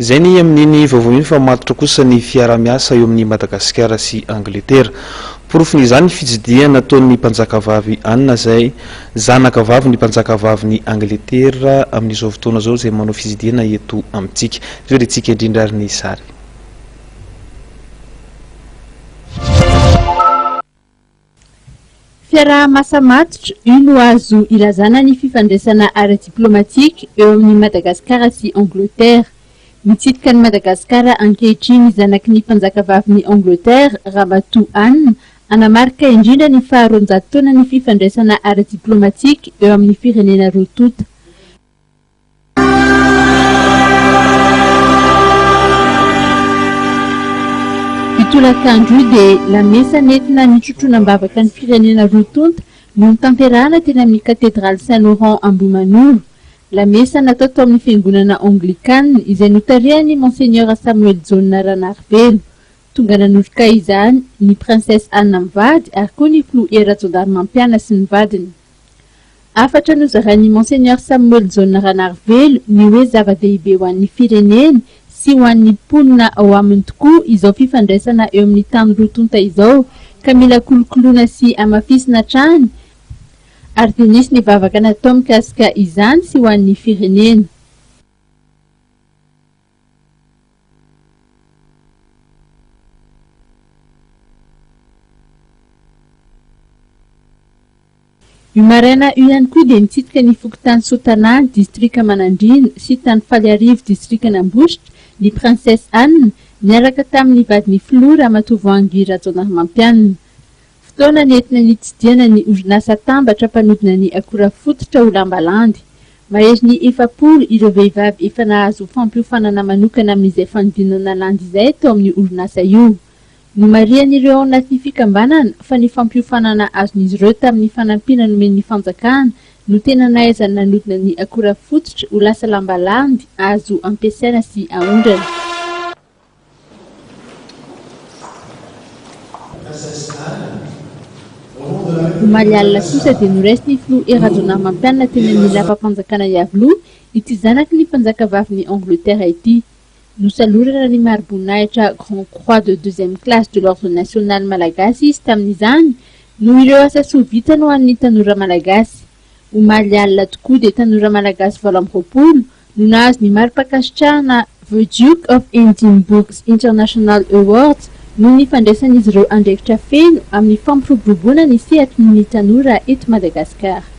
Izay ny amin'iny vaovao iny fa matotra kosa ny fiaraha-miasa eo amin'i Madagasikara sy Angletera. Porofon'izany ny fitsidihana nataon'ny mpanjakavavy Anne izay zanaka vavin'ny mpanjakavavin'i Angletera amin'izao fotoana izao izay manao fitsidihana eto amintsika. Izao dia tsika indrindra ary ny sary. Fiaraha-masa matotra, io no azo ilazana ny fifandraisana ara-diplomatika eo amin'i Madagasikara sy Angleterre. Mitsidika an'i Madagasikara ankehitriny ny zanaky ny mpanjakavavin'i Angleterre, Ramatoa Anne, hanamarika indrindra ny faha roanjato taonan'ny fifandraisana ara-diplomatika eo amin'ny firenena roa tonta. Io tolakandro io dia lamesa nentina nitrotroana am-bavaka ny firenena roa tonta no notanterahana teny amin'ny Katedraly Saint Laurent Ambohimanoro. Lamesa natao tao amin'ny fiangonana Anglikana izay notarihan'ny Monseigneur Samuel Jaona Ranarivelo. Tonga nanoroka izany ny Princesse Anne mivady ary koa ny Filoha Hery Rajaonarimampianina sy ny vadiny. Hafatra nozarain'ny Monseigneur Samoely Jaona Ranarivelo ny hoe zava-dehibe ho an'ny firenena sy ho an'ny mponina ao aminy tokoa izao fifandraisana eo amin'ny tany roa tonta izao ka mila kolokoloina sy hamafisina hatrany ary dia nisy ny vavaka natao mikasika izany sy ho an'ny firenena. Io maraina io ihany koa dia nitsidika ny fokontany Soatanàna, distrika Manandriana, sy tany Faliarivo, distrikan'Ambositra, ny Princesse Anne, niaraka tamin'ny vadin'ny filoha Ramatoa Voahangy Rajaonarimampianina. Fotoana nentina nitsidihana ny orinasa Tambatra mpanodina ny akora fototra ho lamba landy. Maherin'ny 40 ireo vehivavy efa nahazo fampiofanana manokana amin'izay fanodinana landy izay tao amin'io orinasa io. Nomarihan'ireo ao anatin'ny fikambanana fa ny fampiofanana azon'izy ireo tamin'ny fanampiana nomen'ny fanjakana no tena nahaizany nanodina ny akora fototra ho lasa lamba landy azo ampiasaina sy aondrana. Omaly alina kosa dia noraisin'ny filoha Hery Rajaonarimampianina teny amin'ny lapam-panjakana Iavoloha ity zanaky ny mpanjakavavin'i Angleterre ity. Nosalorana ny mari-boninahitra Grand Croix de deuxième classe de l'Ordre national malagasy izy tamin'izany noho ireo asa soa vitany ho an'ny tanora malagasy. Omaly alina tokoa dia tanora malagasy 28 no nahazo ny mari-pankasitrahana The Duke of Edinburgh's International Awards noho ny fandraisan'izy ireo andraikitra feno amin'ny fampiroboroboana ny sehatry ny tanora eto Madagasikara.